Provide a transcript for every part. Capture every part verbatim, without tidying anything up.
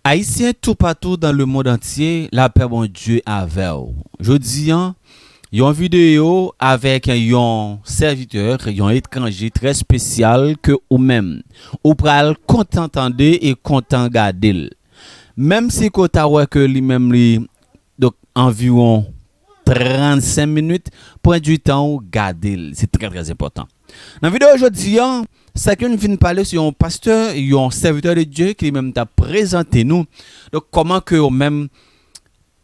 Ayisyen toupatou dans le monde entier, lapè Bondye avè w. Jodi an, yon videyo avèk yon sèvitè, yon etranje trè espesyal ke ou menm, ou pral kontan tande e kontan gade l. Menm si ke w ta wè ke li menm li, donk, anviwon trannsenk minit, pran di tan ou gade l. Se trè, trè enpòtan. Nan videyo jodi an, sa ke n vin pale se yon pastè, yon sèvitè de Dye ki li menm t ap prezante nou. Donk, kòman ke yo menm,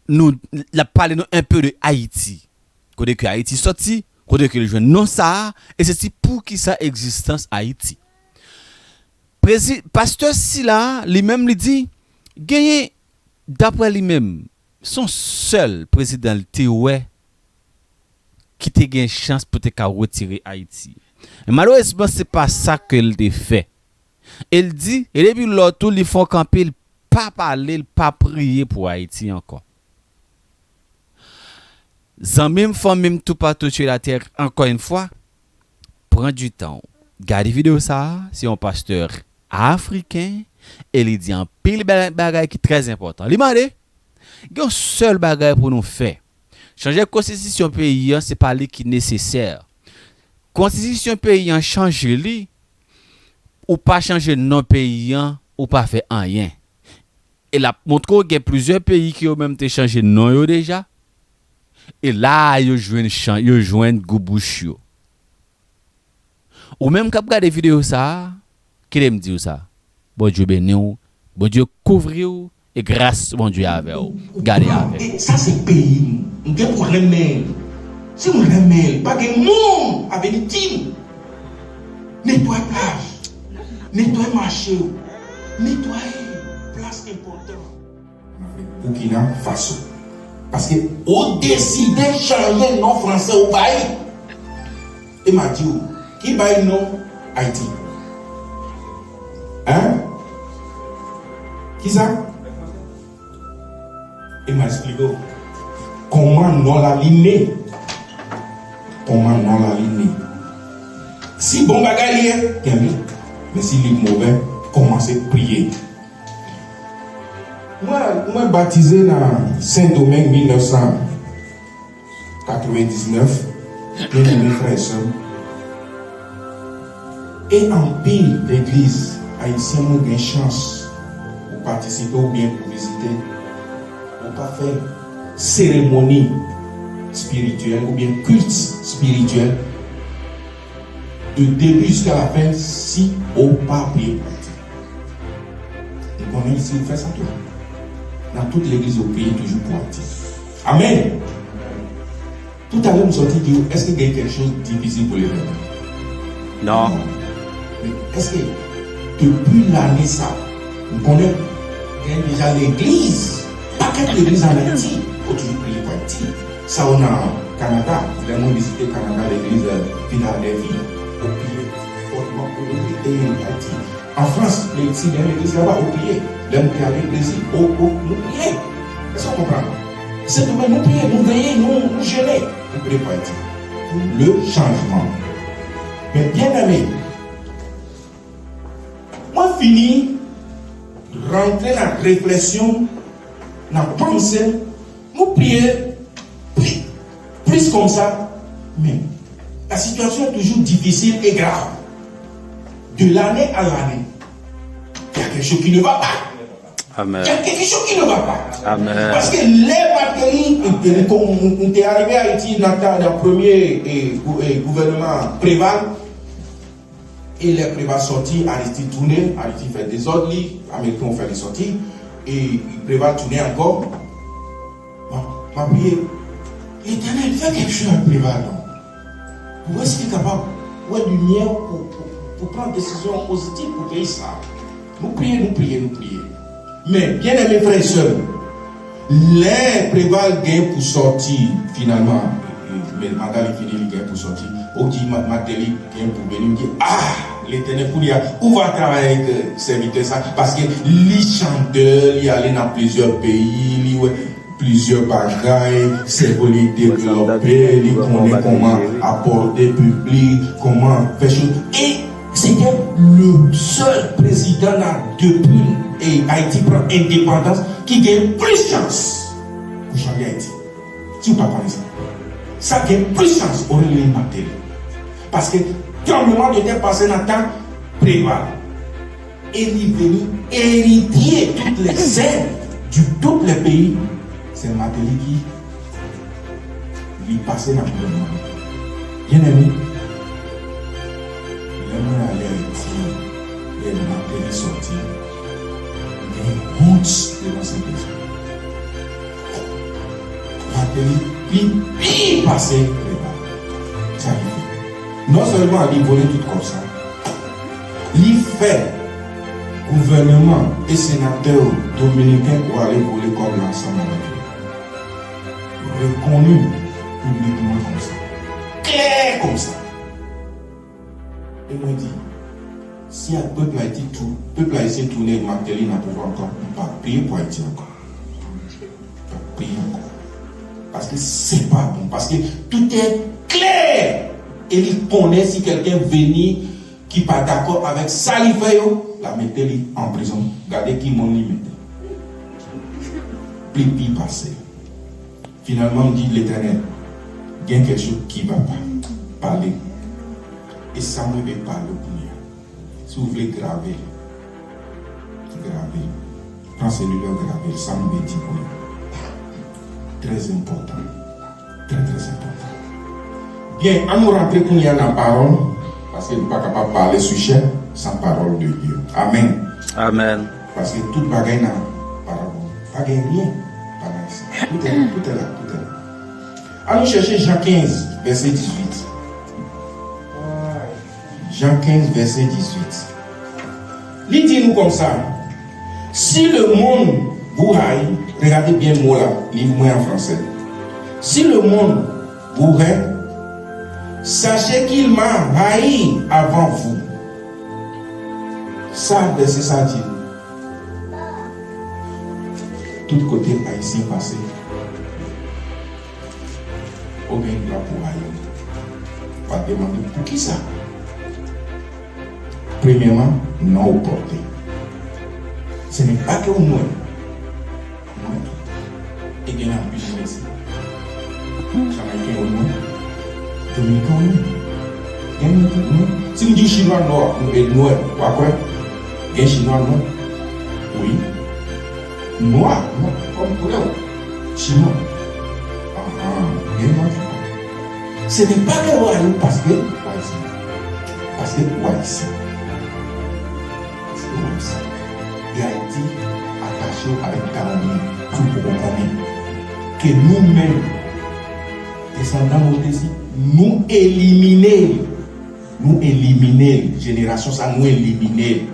nou, l ap pale nou enpe de Ayiti. Kote ke Ayiti sòti, kote ke l jwenn non sa a, e se ti poukisa egzistans Ayiti. Prezi-, pastè sila, li menm, li di, genyen, daprè li menm, se yon sèl prezidan l te wè ki te gen chans pou te ka retire Ayiti. Men malerezman, se pa sa ke l te fè. E l di, e depi lò tou, li fè yon kanpe, l pa pale, l pa priye pou Ayiti ankò. Zanmi m, fanmi m, toupatou sou latè, ankò yon fwa, pran di tan w. Gade videyo sa a, se yon pastè afriken, e li di anpil bèl bagay ki trè enpòtan. Li mande, gen yon sèl bagay pou nou fè. Chanje konstitisyon peyi an, se pa li ki nesesè. Konstitisyon peyi an, chanje li, ou pa chanje non peyi an, ou pa fè anyen. E l ap montre w gen plizyè peyi ke yo menm te chanje non yo deja. E la a yo jwenn chan-, yo jwenn gou bouch yo. Ou menm k ap gade videyo sa a, kite m di w sa. Bondye beni w, Bondye kouvri w, e gras Bondye avè w. Gade avè m. E sa se peyi m. M gen pou renmen l. Si m renmen l, pa gen moun avè li di m. Netwaye plaj. Netwaye mache yo. Netwaye plas enpòtan. Burkina Faso. Paske ou deside chanje non franse ou bay. E m a di w, ki bay non Ayiti? Hein? Kisa? E m a esplike w kòman non la li ne. Kòman non la li ne. Si bon bagay li ye, kenbe. Men si li movè, kòmanse priye. Mwen, mwen batize nan Sendomeng mil nèf san katrevendiznèf, byeneme frè e sè m. E anpil legliz ayisyen mwen gen chans pou patisipe oubyen pou vizite, yo pa fè seremoni espirityèl oubyen kilt espirityèl de debi jiska lafen si ou pa priye pou Ayiti. M konnen si ou fè sa tou. Nan tout legliz yo priye toujou pou Ayiti. Amèn. Toutalè m sòti di w, èske gen kèk choz difisil pou Letènèl? Non. Men èske depi lane sa, m konnen gen deja legliz, pakèt legliz ann Ayiti, yo toujou priye pou Ayiti. Sa yo nan Kanada, lè mwen vizite Kanada, legliz, eh, Philadelphia, yo priye fòtman pou Ayiti. An Frans, si gen legliz laba, ou priye. Lè m te ale Brezil, o, o, nou priye. Èske w konprann? Sendomeng, nou priye, nou veye, nou, nou jene. Nou priye pou Ayiti. Pou le chanjman. Men, byeneme, mwen fini rantre nan refleksyon, nan panse, nou priye pli-, plis konsa, men la situation est toujours difficile et grave. De l'année à l'année, il y a quelque chose qui ne va pas. Amen. Il y a quelque chose qui ne va pas. Amen. Paske lè patwon nou, nou, nou, nou te arive Ayiti nan kad premye, eh, gou-, eh, gouvènman Preval, e lè Preval sòti, Aristide tounen, Aristide fè dezòd li, Ameriken yo fè li sòti, e Preval tounen ankò. M ap, m ap priye, Letènèl, fè kèk chans ak Preval non. Pou wè si li kapab wè limyè pou, pou, pou pran desizyon pozitif pou peyi sa. Nou priye, nou priye, nou priye. Men, byeneme frè e sè m, lè Preval gen pou sòti, finalman, e, e, men manda li fini, li gen pou sòti. Ou di ma-, Martelly gen pou vini, m di, ah, Letènèl, kounye a, ou va travay avèk, eh, sèvitè sa, paske li chantè, li ale nan plizyè peyi, li wè plizyè bagay, sèvo li devlope, li konnen kòman apòte piblik, kòman fè choz. E, Senyè, Le sèl prezidan la depi e Ayiti pran endepandans ki gen plis chans pou chanje Ayiti. Si w pa konnen sa, sa gen plis chans Aurélien Martelly. Paske tranbleman de tè pase nan tan Preval. E li vini eritye tout lè zèv di tout lè peyi. Se Martelly ki li pase nan gouvènman. Byeneme, lè mwen ale Ayiti, lè Martelly sòti, m gen wont devan Sentespri. Martelly pi pi pase Preval. Sa ki fè. Non sèlman li vole tout kòb sa, li fè gouvènman e senatè yo dominiken pou ale vole kòb la ansanm avèk yo. Rekoni piblikman konsa. Klè konsa. E mwen di, si ak pèp la Ayiti tou, pèp la ayisyen tounen Martelly nan pouvwa ankò, m p ap peye pou Ayiti ankò. M p ap peye ankò. Paske se pa bon. Paske tout est clair. E li konnen si kèlken vini ki pa dakò avèk sa li fè yo, l a mete li an prizon. Gade ki moun li mete. Pli pi pase. Finalman, m di, Letènèl, gen kèk chos ki va pa pale. E sa m rive pale kounye a. Si w vle grave l, grave l. Pran selil la, grave l. Sa m vle di pou nou. Trè enpòtan. Trè, trè enpòtan. Byen, an nou rantre kounye a nan pawòl, paske nou pa kapab pale sijè san pawòl de Dye. Amèn. Amèn. Paske tout bagay nan pawòl. Pa gen anyen pa nan sa. Tout est, tout est là, tout est là. An nou chèche Jan kenz, vèsè dizuit. Jan kenz, vèsè dizuit. Li di nou konsa, si le monde vous haït, regade byen mo la, liv mwen an fransè. Si le monde vous hait, sachez qu'il m'a haï avant vous. Sa vèsè sa di nou. Tout kote Ayisyen pase, ou gen dwa pou rayi. Pa demande poukisa. Premyèman, non ou pòte. Ce n'est pas que ou nwè. Mwen tou. E gen anpil mwen isi. Jamayiken yo nwè. Dominiken yo nwè. Gen moun tou nwè. Si m di w chinwa nwè, e nwè, w a kwè? Gen chinwa nwè? Wi. Nwa, nwa, kòm koulè w. Chinwa. Ahan, gen nwa ki pa. Se te pa gen rayi paske w ayisyen. Paske w ayisyen. Paske w ayisyen. E Ayiti atache w avèk Dahomey, si w poko konnen. Ke nou menm, desandan Motezi, nou elimine l. Nou elimine l. Jenerasyon sa, nou elimine l.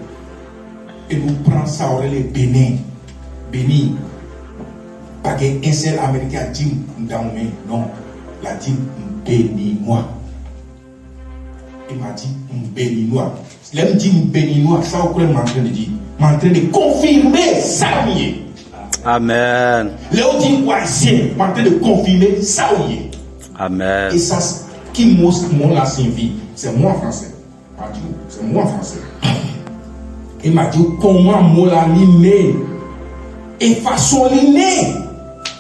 E nou pran sa w rele Benen. Beni. Pa gen en sèl Ameriken a di m, m Dahomey. Non. L a di m, m Beninwa. E m a di, m Beninwa. Lè m di m Beninwa, sa w kwè m antren de di? M antren de konfime sa m ye. Amèn. Lè w di w Ayisyen, m antren de konfime sa w ye. Amèn. E sa, ki mo, mo la siyifi? Se mo an fransè. M a di w, se mo an fransè. E m a di w kòman mo la li ne. E fason li ne.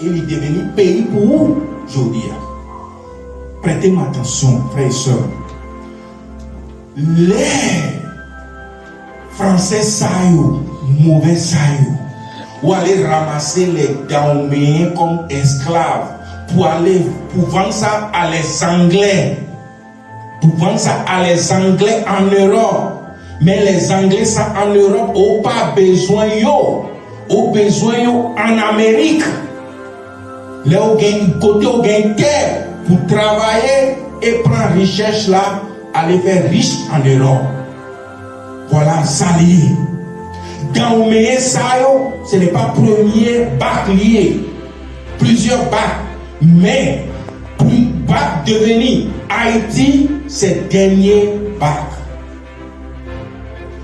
E li deveni peyi pou ou jodi a. Prete m atansyon, frè e sè. Lè fransè sa yo, move sa yo, ou ale ranmase lè Dawomeyen kòm esklav pou ale, pou vann sa a lè Zanglè. Pou vann sa a lè Zanglè an Ewòp. Men lè Zanglè sa an Ewòp, ou pa bezwen yo. Ou bezwen yo an Amerik. Lè ou gen kote ou gen tè pou travay e pran richès la, ale fè rich an Ewòp. Vwala sa li ye. Dawomeyen sa yo, se ne pa premye bak li ye. Plizyè bak. Men, pli bak deveni Ayiti, se dènye bak.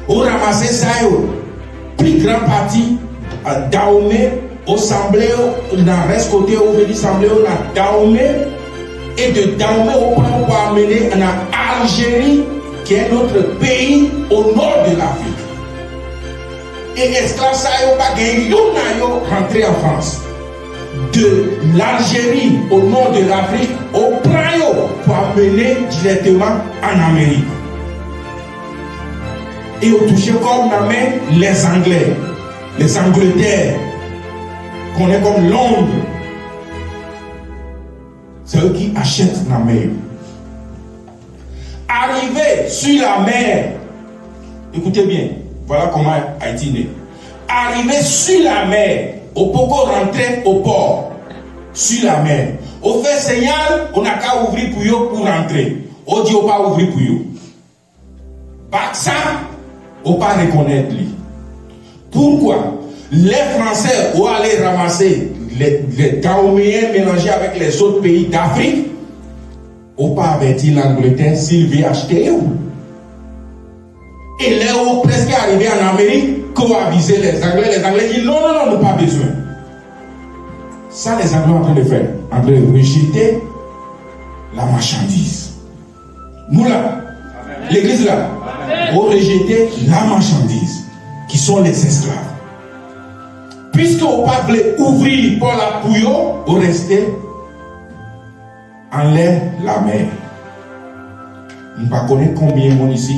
Ou ranmase sa yo, pli gran pati, a, Dawome, ou sanble yo nan rès kote ou vini sanble yo nan Dawome, e de Dawome ou pran ou pa mennen nan Aljeri, Gen dòt peyi o nò de Lafrik. E esklav sa yo pa gen youn nan yo rantre an Frans. De l'Algérie au nord de l'Afrique, ou pran yo pou amené dirèkteman an Amerik. E yo touche kòb nan men lèzanglè, lèzangletè, konnen kòm Lond. Se yo ki achèt nan men yo. Arrivé sur la mer. Écoutez bien, voilà comment Haïti naît. Arrivé sur la mer, ou poko rantre o pò, sur la mer. Ou fè siyal, ou pa ka ouvri pou yo pou rantre. Ou di ou pa ouvri pou yo. Bak sa, ou pa rekonèt li. Poukwa? Lè Fransè ou ale ranmase lè, lè Dawomeyen melanje avèk lèzòt peyi Dafrik, ou pa avèti Langletè si l vle achte yo. E lè ou prèske arive an Amerik, ke ou avize lèzanglè, lèzanglè di non, non, non, nou pa bezwen. Sa lèzanglè antren de fè, antren rejete la machandiz. Nou la, legliz la, ou rejete la machandiz, ki son lèzesklav. Piske ou pa vle ouvri pò la pou yo, ou reste anlè lamè. M pa konnen konbyen moun isi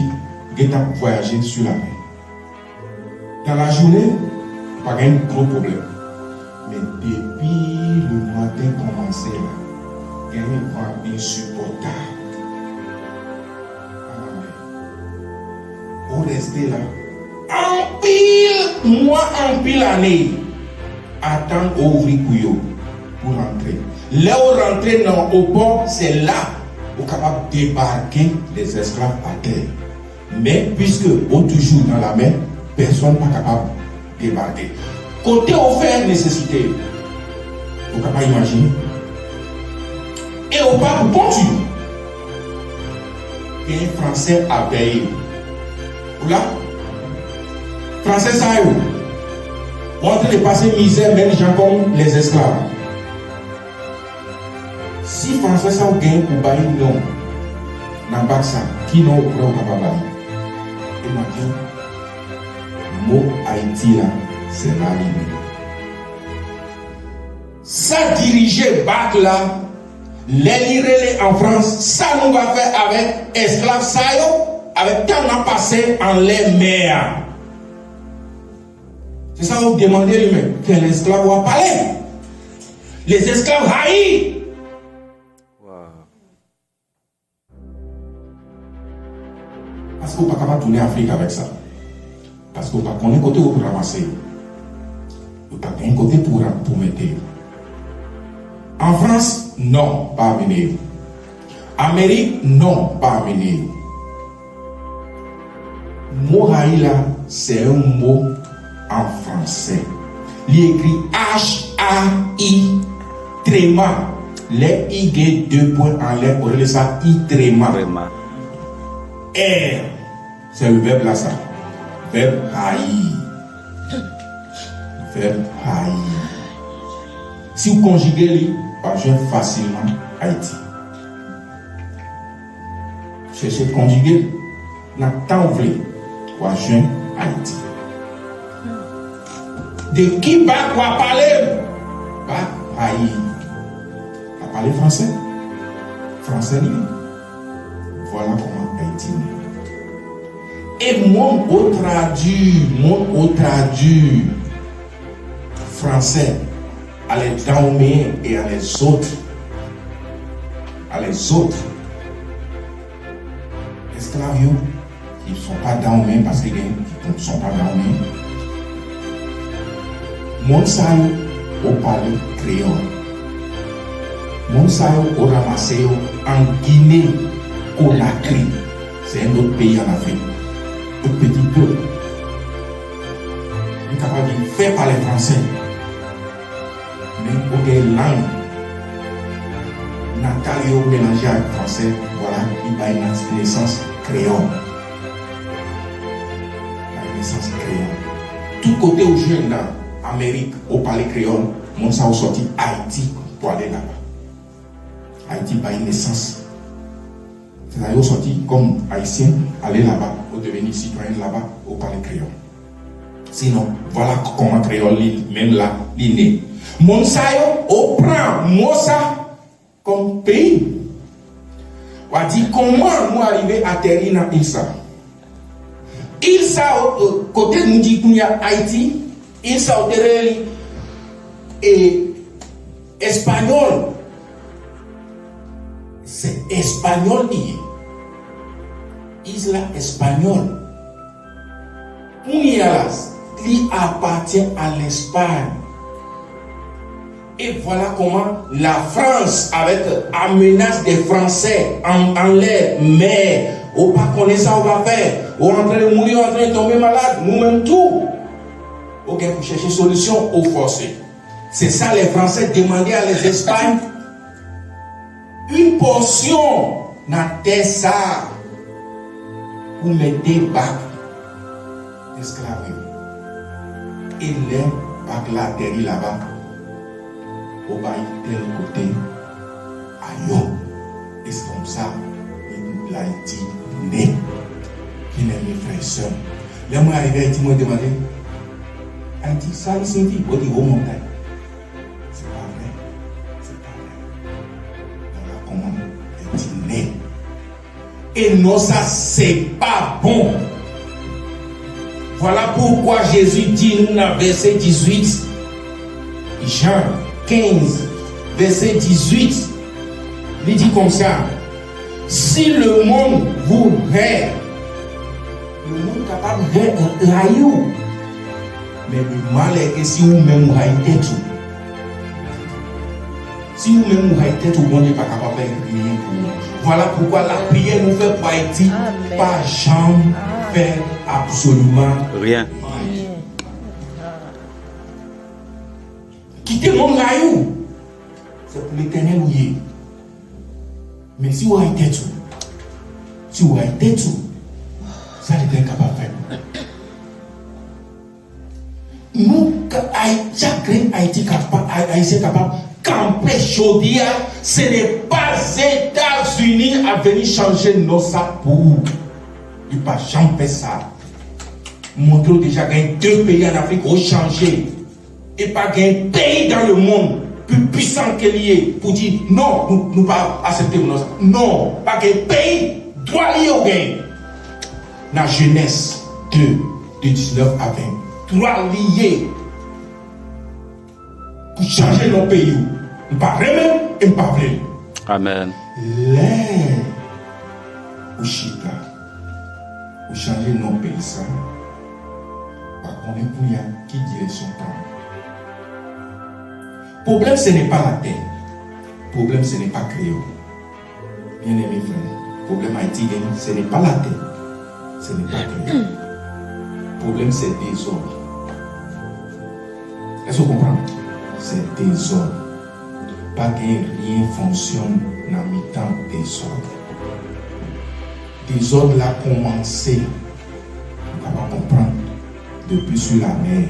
gentan ap vwayaje sou lamè. Dans la journée, pa gen gwo pwoblèm. Men depi le maten kòmanse la, gen yon van ensipòtab. Ou reste la anpil mwa, anpil ane, atann ou ouvri pou yo, pou rantre. Lè ou rantre nan o pò, se la ou kapab debake lèzesklav atè. Men, piske ou toujou nan lamè, pèsonn pa kapab debake. Kote ou fè nesesite yo, ou ka pa imajine. E ou pa pou kont ou. Gen Fransè a peye. Ou la? Fransè sa yo, ou antre pase mizè menm jan kòm lèzesklav. Si Fransè sa ou gen pou bay non nan bak sa, ki non ou kwè ou kapab bay? E m ap di w, mo Ayiti la, se la li ye. Sa dirije bak la, lè li rele an Frans, sa nou va fè avèk esklav sa yo, avèk tan n ap pase anlè mè a? Se sa ou demande li menm. Kèl esklav w ap pale? Les esclaves haïs. Paske ou pa kapab tounen Afrik avèk sa. Paske ou pa konnen kote ou pou ranmase yo. Ou pa gen kote pou, pou mete yo. An Frans, non, pa mennen yo. Amerik, non, pa mennen yo. Mo haï la, se yon mo an fransè. Li ekri H A I, trema. Lè i gen de pwen anlè, ou rele sa i trema. Trema. R, se le vèb la sa. Vèb haï. Vèb haï. Si w konjige li, w ap jwenn fasilman Ayiti. Chèche konjige l. Nan tan w vle, w a jwenn Ayiti. De ki bak w a pale m? Bak haï. W a pale fransè? Fransè li ye. Vwala kòman Ayiti ne. E moun ou tradui, moun ou tradui fransè à les Dahoméens et à les autres, à les autres. Esklav yo, ki son pa Dahoméens, paske gen ki son pa Dahoméens. Moun sa yo, ou pale kreyòl. Moun sa yo, ou ranmase yo an Gine Konakri. Se yon lòt peyi an Afrik. Tout peti pèp. Li kapab vin fè pale fransè. Men ou gen lang natal yo melanje ak fransè, vwala, li bay nas-, nesans kreyòl. Bay nesans kreyòl. Tout kote ou jwenn nan Amerik, ou pale kreyòl, moun sa yo sòti Ayiti pou ale laba. Ayiti bay nesans Sa yo sòti kòm Ayisyen, ale laba, ou deveni sitwayen laba, ou pale kreyòl. Sinon, vwala k-, kòman kreyòl li menm la, li ne. Moun sa yo, ou pran mo sa kòm peyi. W a di, kòman nou arive atèri nan il sa? Il sa, o, o, kote nou di kounye a Ayiti, il sa, ou te rele li, e, espanyòl. Se espanyòl li ye. Isla Español. Kounye a la, li apatyen a Lespay. E vwala kòman Lafrans, avèk amenas de Fransè an, anlè mè, ou pa konnen sa ou va fè, ou antre mouri, ou antre tonbe malad, nou menm tou. Ou gen pou chèche solisyon, ou fòse. Se sa lè Fransè demande a lè Espay. Yon pòsyon nan tè sa a pou mete bak esklav yo. E lè bak la atèri laba, ou bay tèl kote a yo. E se konsa Layiti ne. Byeneme frè e sè m, lè mwen arive Ayiti, mwen demande, Ayiti, sa li siyifi? Yo di, wo montay. Se pa vre. Se pa vre. Vwala kòman Ayiti ne. E non sa, se pa bon. Vwala poukwa Jezi di nou nan vèsè dizuit, Jan kenz, vèsè dizuit, li di konsa, si le monde vous hait, lemonn kapab hè-, rayi w. Men le mal est que si ou menm ou hayi tèt ou. Si ou menm ou hayi tèt ou, Bondye pa kapab fè anyen pou ou. Vwala poukwa lapriyè nou fè pou Ayiti pa janm fè absoliman anyen. Kite moun rayi w. Se pou Letènèl ou ye. Men si w rayi tèt ou, si w rayi tèt ou, sa Letènèl kapab fè? Nou, ka-, Ay-, chak grenn Ayiti kapa-, Ay-, Ayisyen kapab kanpe jodi a, se ne pa Etazini ap vini chanje non sa pou ou. Li pa janm fè sa. Montre w deja gen de peyi ann Afrik ou chanje. E pa gen peyi dans le monde plus puissant ke li ye pou di, non, nou, nou pa aksepte non sa. Non, pa gen peyi, dwa li yo gen. Nan Genèse deux, de dix-neuf à vingt, dwa li ye pou chanje non peyi w. M pa renmen l e m pa vle l. Amèn. Lè ou chita, ou chanje non peyi sa, pa konnen kounye a ki direksyon pran. Pwoblèm, se ne pa latè. Pwoblèm, se ne pa kreyòl. Byeneme frè, pwoblèm Ayiti gen, se ne pa latè. Se ne pa kreyòl. Pwoblèm, se dezòd. Èske w konprann? Se dezòd. Pa gen ryen fonksyone nan mitan dezòd. Dezòd la kòmanse, ou kapab konprann, depi sou lamè.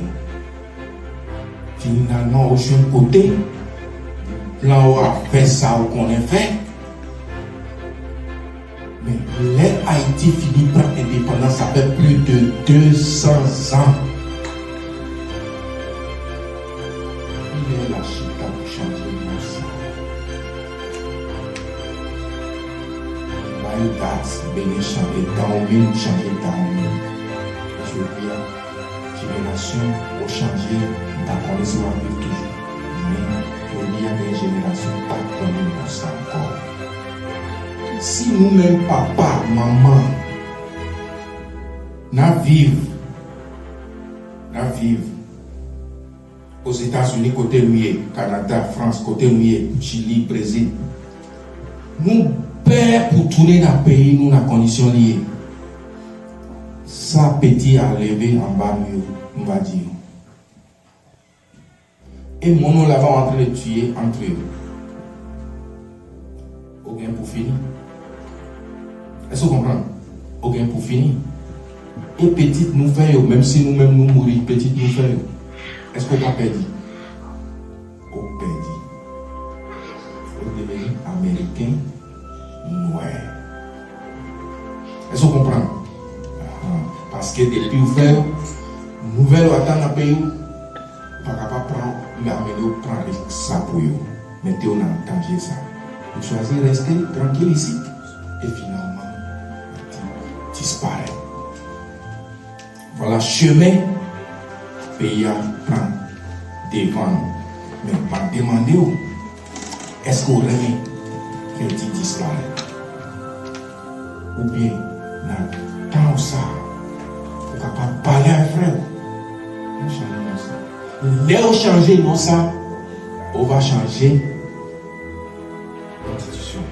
Finalman, ou jwenn kote, blan ou a fè sa ou konnen fè. Men, lè Ayiti fini pran endepandans, sa fè plis de de san zan. Kilè l a chita pou chanje non sa? Bay dat, Benen chanje Dahomey, chanje Dahomey. Jodi a, jenerasyon ou chanje, m pa konnen si w ap viv toujou. Men, jodi a, gen jenerasyon ki pa konnen non sa ankò. Si nou menm papa, manman, n ap viv, n ap viv Ozetazini, kote nou ye, Kanada, Frans, kote nou ye, Chili, Brezil, nou pè pou tounen nan peyi nou nan kondisyon li ye. Sa peti a leve anba nou yo, nou va di yo. E moun nou laba w antre tiye antre yo. Ou gen pou fini. Èske w konprann? Ou gen pou fini. E pitit nou fè yo, menm si nou menm nou mouri, pitit nou fè yo. Èske w pa pèdi? Ou pèdi. Ou deveni Ameriken nwè. Paske depi w fè yo, nouvèl yo atè nan peyi w, ou pa kapab pran, men amenn yo pran risk sa pou yo. Mete yo nan danje sa. Ou chwazi rete trankil isit. E finalman, ou disparèt. Vwala chemen peyi a pran devan nou. Men m ap demande w, èske w renmen ke l te disparèt? Oubyen nan tan w sa, ou kapab pale ak frè w? Nou chanje non sa. Lè w chanje non sa, ou va chanje konstitisyon.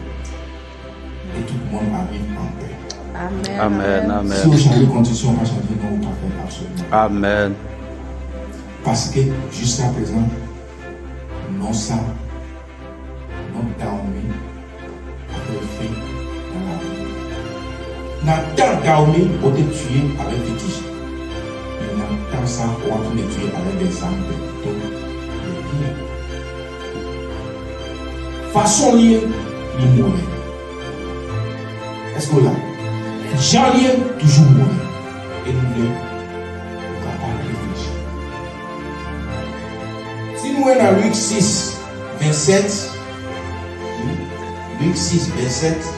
E tout moun va viv an pè. Amèn, amèn. Si w chanje konstitisyon, ou pa chanje non, ou pa fè absoliman. Amèn. Paske, jiska prezan, non sa, non Dahomey, ap refe nan lavi. Nan tan Dahomey, ou te tiye avèk V T G. Men nan tan sa, ou antre tiye avèk dè zam de to, de pye. Fason l ye, li movè. Èske w la? Jan l ye, toujou movè. E nou vle ou kapab reflechi. Si nou wè nan Lik sis, vensèt, wi, Lik sis, vensèt,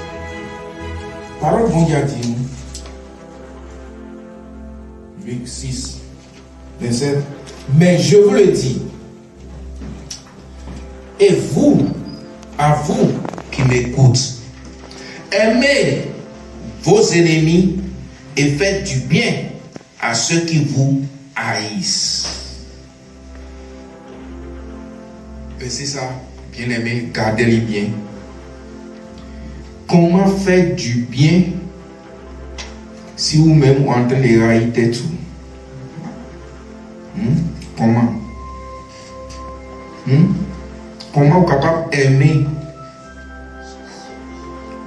pawòl Bondye a di nou, Lik sis, vensèt, mais je vous le dis, et vous, à vous qui m'écoutez, aimez vos ennemis et faites du bien à ceux qui vous haïssent. Vèsè sa, byeneme, gade li byen. Kòman fè dibyen si ou menm ou antre rayi tèt ou? Hmm? Kòman? Hmm? Kòman ou kapab enmen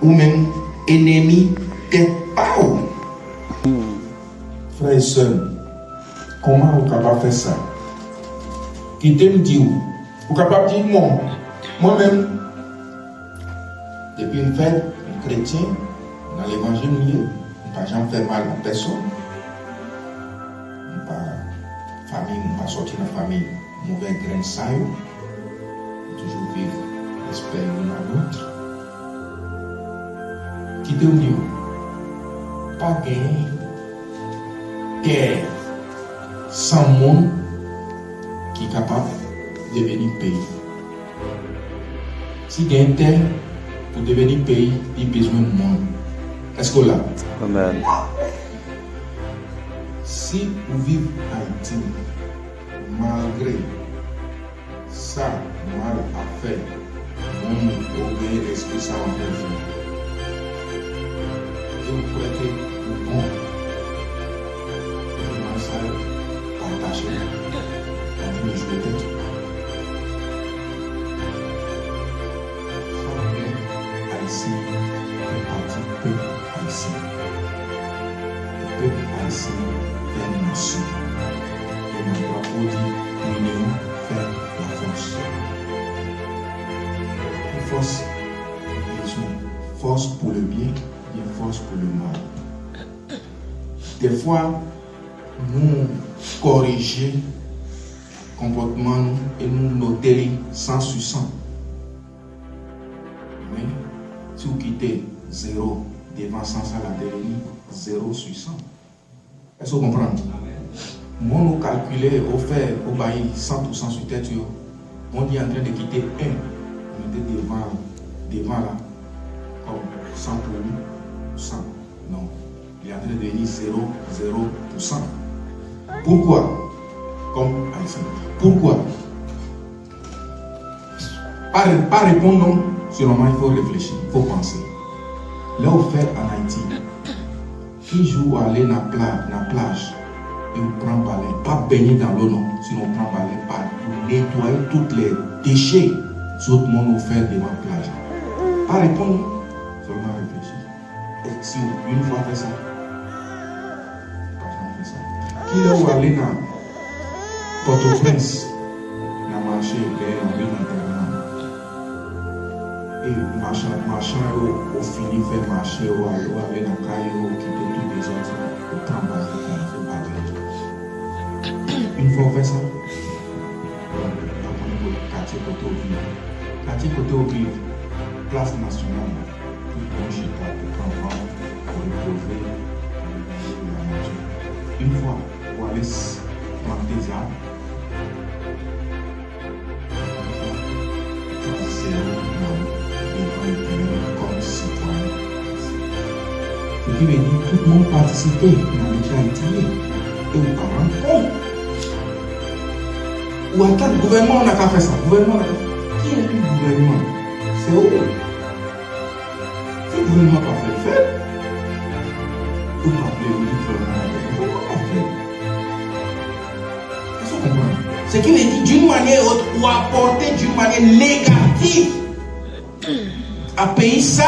ou menm enemi tèt pa w? Hmm. Frè e sè m, kòman ou kapab fè sa? Kite m di w, ou kapab di, bon, mwen menm, depi m fèt, m kretyen, nan levanjil m ye, m pa janm fè mal a pèsonn. M pa, fanmi m, m pa sòti nan fanmi move grenn sa yo. Yo toujou viv respè youn a lòt. Kite m di w, pa gen tè san moun ki kapab deveni peyi. Si gen tè pou deveni peyi, li bezwen moun. Èske w la? Amèn. Si ou viv Ayiti, malgre sa mal ap fè, moun ou gen lespri sa w ap fè. E ou kwè ke ou bon. Epi mal sa yo pa tache w. Anpil jwe tèt ou. Sa vle Ayisyen fè pati pèp ayisyen. Pèp ayisyen fè nasyon. E nan drapo di Ginen an fè lafòs. Ki fòs? Fòs pour le bien, bien fòs pour le mal. Dèfwa, nou korije konpòtman nou e nou note li san sou san. Men, si w kite zewo devan san sa, l ap deveni zewo sou san. Èske w konprann? Moun ou kalkile, ou fè, ou bay san pou san sou tèt yo, Bondye antren de kite en, mete devan, devan la, kòm san pou san. Non. Li antren deveni zewo, zewo pou san. Poukwa? Kòm Ayisyen. Poukwa? Pa, pa reponn non, selman il faut réfléchir, il faut penser. Lè w fèt an Ayiti, ki jou w ale nan pla, nan plaj, e w pran balè, pa benyen dan lo non, sinon w pran balè, pa netwaye tout lè deche zòt moun ou fè devan plaj la. Pa reponn non, selman reflechi. E si w youn fwa fè sa, ou pa janm fè sa. Kilè w ale nan Pòtoprens, nan mache, dèyè nan ri nan tèlman. E machan, machan yo, ou fini fè mache, ou ale, ou ale nan kay yo, ou kite tout dezòd sa, ou pran bagay sa. Wè sa? Ou pa konn kot, katye kote w viv. Katye kote w viv, plas nasyonal la. Pou w chita, pou pran van, pou repoze, pou repoze la natye. Yon fwa ou ale s-, plante zab, Se ki vle di tout moun patisipe nan lòt Ayiti ye, e ou pa rann kont. Ou atann gouvènman an ka fè sa, gouvènman an ka fè. Ki eli gouvènman? Se ou. Si gouvènman pa fè l, fè l. Ou pa vle ou di gouvènman an fè l, gouvènman pa fè l. Èske w konprann? Se ki vle di, d'une manière ou l'autre, ou apòte d'une manière négative a peyi sa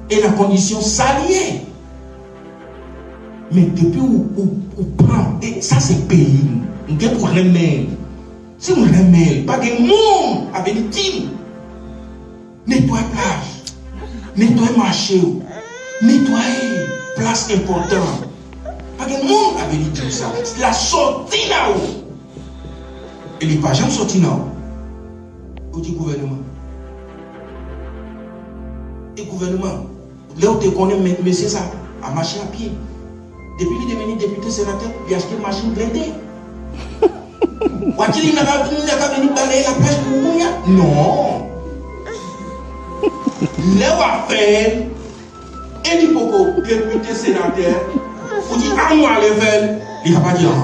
e nan kondisyon sa li ye. Men depi ou, ou, ou pran, e sa se peyi m, m gen pou renmen l. Si m renmen l, pa gen moun a vini di m. Netwaye plaj, netwaye mache yo, netwaye plas enpòtan. Pa gen moun k ap vini di w sa. La sòti nan ou. E li pa janm sòti nan ou. Ou di gouvènman. E gouvènman, lè w te konnen men-, mesye sa a mache a pye. Depi li deveni depite, senatè, li achte machin blende. W a di li nan ka, li nan ka vini balaye laplaj pou ou kounye a? Non. Lè w ap fè l, e li poko depite, senatè, ou di, "A nou ale fè l." Li ka pa di, "A,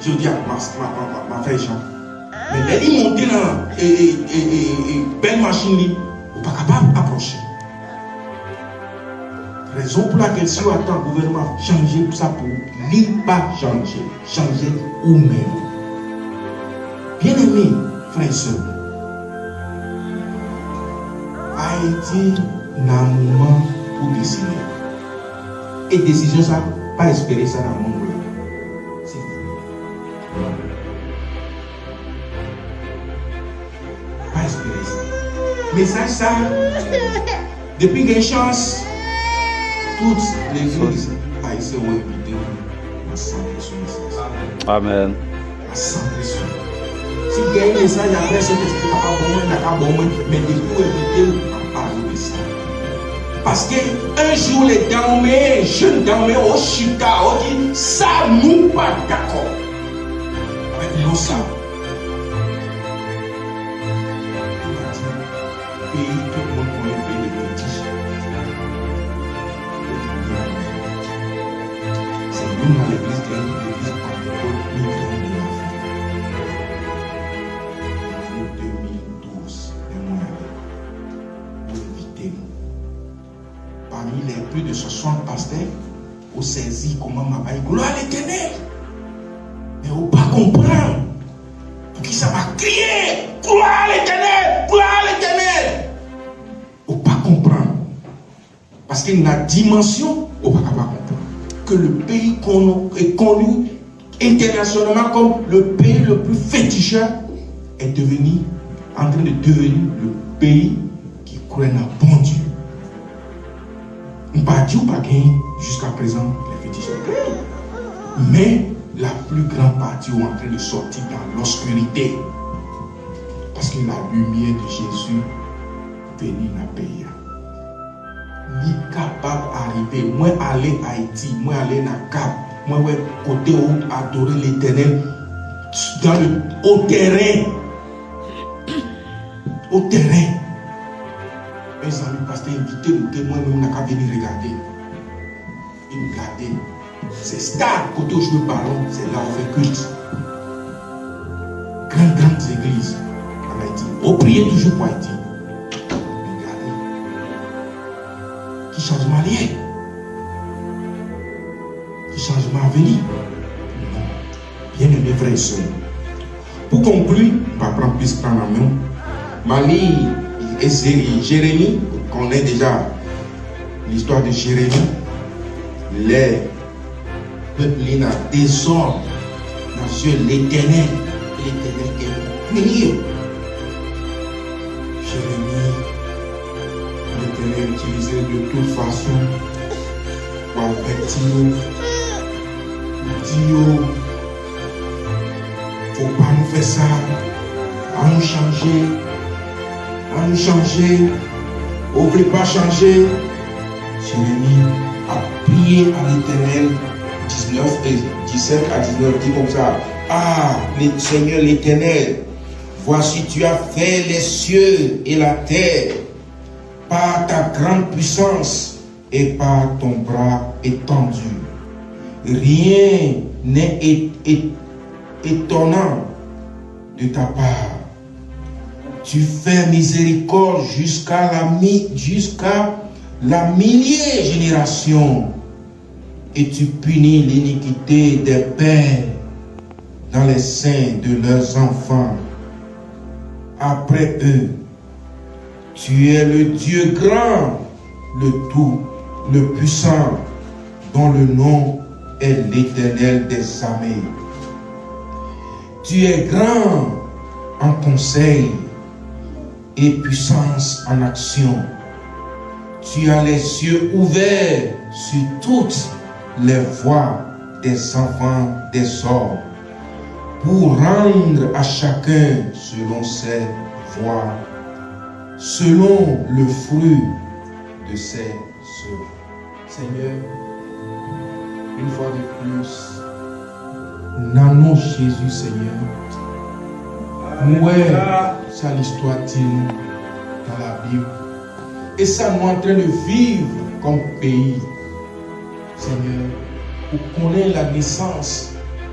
jodi a, m a, m a, m a, m a fè jan." Men lè li monte nan, e, e, e, e, e, bèl machin li, ou pa kapab apwoche. Rezon pou lakèl si w atann gouvènman ap chanje pou sa pou ou, li pa chanje. Chanje ou menm. Byeneme, frè e sè m, Ayiti nan moman pou deside. E desizyon sa, pa espere sa nan mond la. Se Pa espere sa. Mesaj sa, depi gen chans, tout legliz ayisyen yo envite w nan santre sou mesaj sa. Amèn. Nan santre sou. Si gen yon mesaj apre Sentespri kapab ban mwen, l ka ban mwen, men depi w envite m, m ap pale de sa. Paske un jour les Dahomey, jèn Dahomey, o chita, o di, sa nou pa dakò avèk non sa. Li pa di, peyi tout moun konnen peyi de fetich. Se youn nan legliz, gen legliz Pantekòt pi gran de Lafrik. Ane de mil douz, lè mwen ale, yo envite m. Pami les plus de soixante pastè, ou sezi kòman m a bay glwa Letènèl. Men ou pa konprann poukisa m a kriye, "Glwa Letènèl! Glwa Letènèl!" Ou pa konprann. Paske nan dimansyon, ou pa ka pa konprann. Que le pays qu'on est connu internationalement comme le pays le plus féticheur est devenu, en train de devenir le pays ki kwè nan Bondye. M pa di w pa gen jiskaprezan lè fetich yo genyen. Men la pli gran pati yo antre de sòti dan lòskirite. Paske la limyè de Jezi vini nan peyi a. Li kapab arive. Mwen ale Ayiti, mwen ale nan Kap, mwen wè kote yo adore Letènèl dan le, o tèren. O tèren. Mezanmi, pastè envite m, te mwen menm nan ka vini regade. Vin gade. Se stad kote yo jwe balon, se la yo fè kilt. Gran, gran legliz an Ayiti. Yo priye toujou pou Ayiti. Men gade. Ki chanjman li ye? Ki chanjman a vini? Non. Byeneme frè e sè m, pou konkli, m pa pran plis tan nan men w. M a li Eze-, Jeremi, ou konnen deja listwa de Jeremi. Lè pèp li nan dezòd nan zye Letènèl, Letènèl gen pou pini yo. Jeremi, Letènèl itilize l de tout fason pou avèti yo, pou di yo, Fò pa nou fè sa. Ann nou chanje. Ann nou chanje. Ou vle pa chanje? Jeremi ap priye a Letènèl. Diznèf, e, disèt a diznèf di konsa, Ah, le Seigneur l'Éternel, voici, tu as fait les cieux et la terre par ta grande puissance et par ton bras étendu. Rien n'est é- é- étonnant de ta part. Tu fais miséricorde jusqu'à la mi- jusqu'à la millier génération, et tu punis l'iniquité des pères dans les seins de leurs enfants après eux. Tu es le Dieu grand, le tout, le puissant, dont le nom est l'Éternel des armées. Tu es grand en conseil et puissance en action. Tu as les yeux ouverts sur toutes les voies des enfants des hommes, pour rendre à chacun selon ses voies, selon le fruit de ses œuvres. Senyè, yon fwa de plis, nan non Jezi, Senyè, nou wè sa listwa di nou nan Labib e sa nou antren de viv kòm peyi. Senyè, ou konnen la nesans,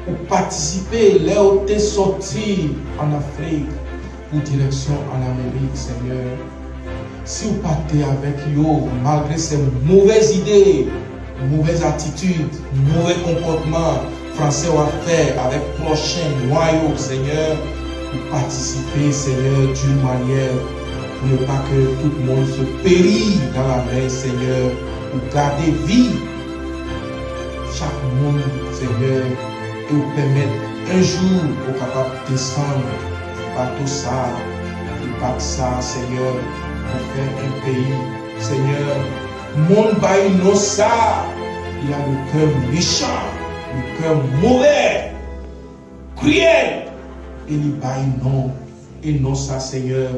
ou patisipe lè ou te sòti ann Afrik pou direksyon ann Amerik, Senyè. Si w pa te avèk yo, malgre se movèz ide, movèz atitid, movè konpòtman fransè w ap fè avèk pwòch nwa yo, Senyè, ou patisipe, Senyè, d'une manière pour ne pas que tout le monde se périt dans la mer, Senyè, ou gade vi chak moun, Senyè, e ou pèmèt yon jou ou kapab desann bato sa, e bak sa, Senyè, pou fè yon peyi. Senyè, moun bay non sa, il a le cœur méchant, le cœur mauvais, cruel, e li bay non. E non sa, Senyè,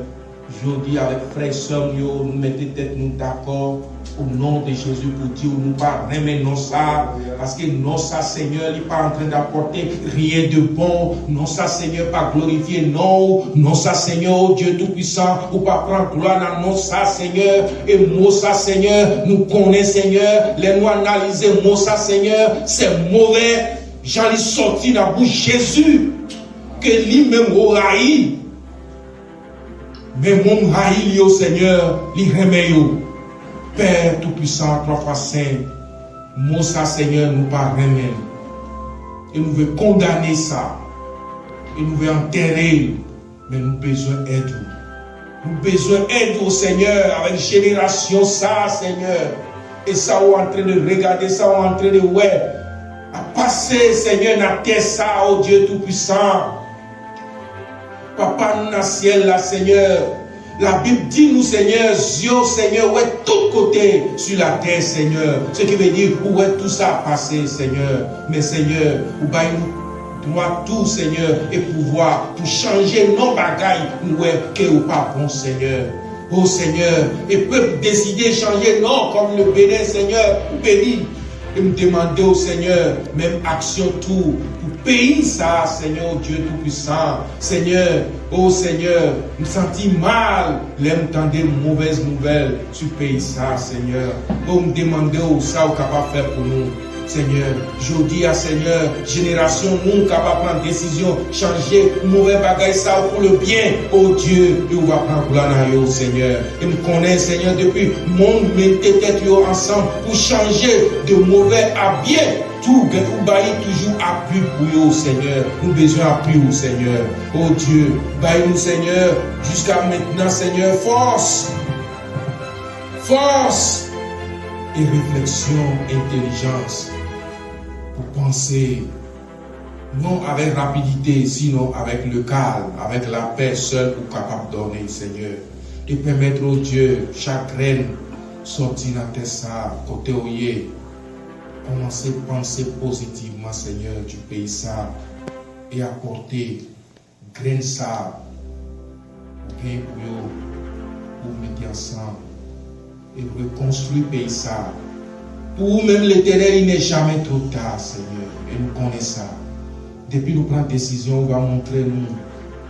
jodi avèk frè e sè m yo, nou mete tèt nou dakò o non de Jezi pou di w nou pa renmen non sa, paske non sa, Senyè, li pa antren apòte rien de bon. Non sa, Senyè, pa glorifye non w. Non sa, Senyè, o Dye Toupwisan, ou pa pran glwa nan non sa, Senyè. E mo sa, Senyè, nou konnen, Senyè, lè nou analize mo sa, Senyè, se movè jan li sòti nan bouch Jezi, ke li menm ou rayi. Men moun rayi li yo, Senyè, li renmen yo. Pè Toupwisan, Twa Fwa Sen, mo sa, Senyè, nou pa renmen l. E nou vle kondane sa. E nou vle antère l. Men nou bezwen èd ou. Nou bezwen èd ou, Senyè, avèk jenerasyon sa, Senyè. E sa ou antren de regade, sa ou antren de wè ap pase, Senyè, nan tè sa, o Dye Toupwisan. Papa nou nan syèl la, Senyè, Labib di nou, Senyè, zye w, Senyè, wè tout kote sou latè, Senyè. Se ki vle di, ou wè tou sa ap pase, Senyè. Men, Senyè, ou bay nou dwa tou, Senyè, e pouvwa pou chanje non bagay nou wè ke yo pa bon, Senyè. O Senyè, e pèp deside chanje non kòm le Benin, Senyè, ou beni. E m demande w, Senyè, menm aksyon tou pou peyi sa a, Senyè, o Dye Toupwisan. Senyè, o Senyè, m santi mal lè m tande movèz nouvèl sou peyi sa a, Senyè. O, m demande w sa ou kapab fè pou nou, Senyè. Jodi a, Senyè, jenerasyon nou kapab pran desizyon, chanje movè bagay sa a pou le byen, o Dye, e ou va pran glwa nan yo, Senyè. E m konnen, Senyè, depi moun mete tèt yo ansanm pou chanje de movè a byen, tou gen ou bay toujou apui pou yo, Senyè. Nou bezwen apui ou, Senyè. O Dye, bay nou, Senyè, jiska mentnan, Senyè, fòs. Fòs e refleksyon, entèlijans pou panse non avèk rapidite, sinon avèk le kalm, avèk lapè sèl ou kapab dòne, Senyè. E pèmèt, o Dye, chak grenn sòti nan tè sa a, kote w ye, kòmanse panse pozitivman, Senyè, di peyi sa a, e apòte Grenn sa ou gen pou yo, pou w mete ansanm e rekonstwi peyi sa. Pou ou menm, Letènèl, il n'est jamais trop tard, Senyè. E nou konnen sa. Depi nou pran desizyon, ou va montre nou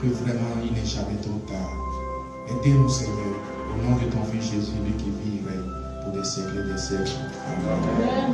ke vrèman, il n'est jamais trop tard. Ede nou, Senyè, au nom de ton Fils Jésus, lui qui vit et règne pour des siècles et des siècles. Amen.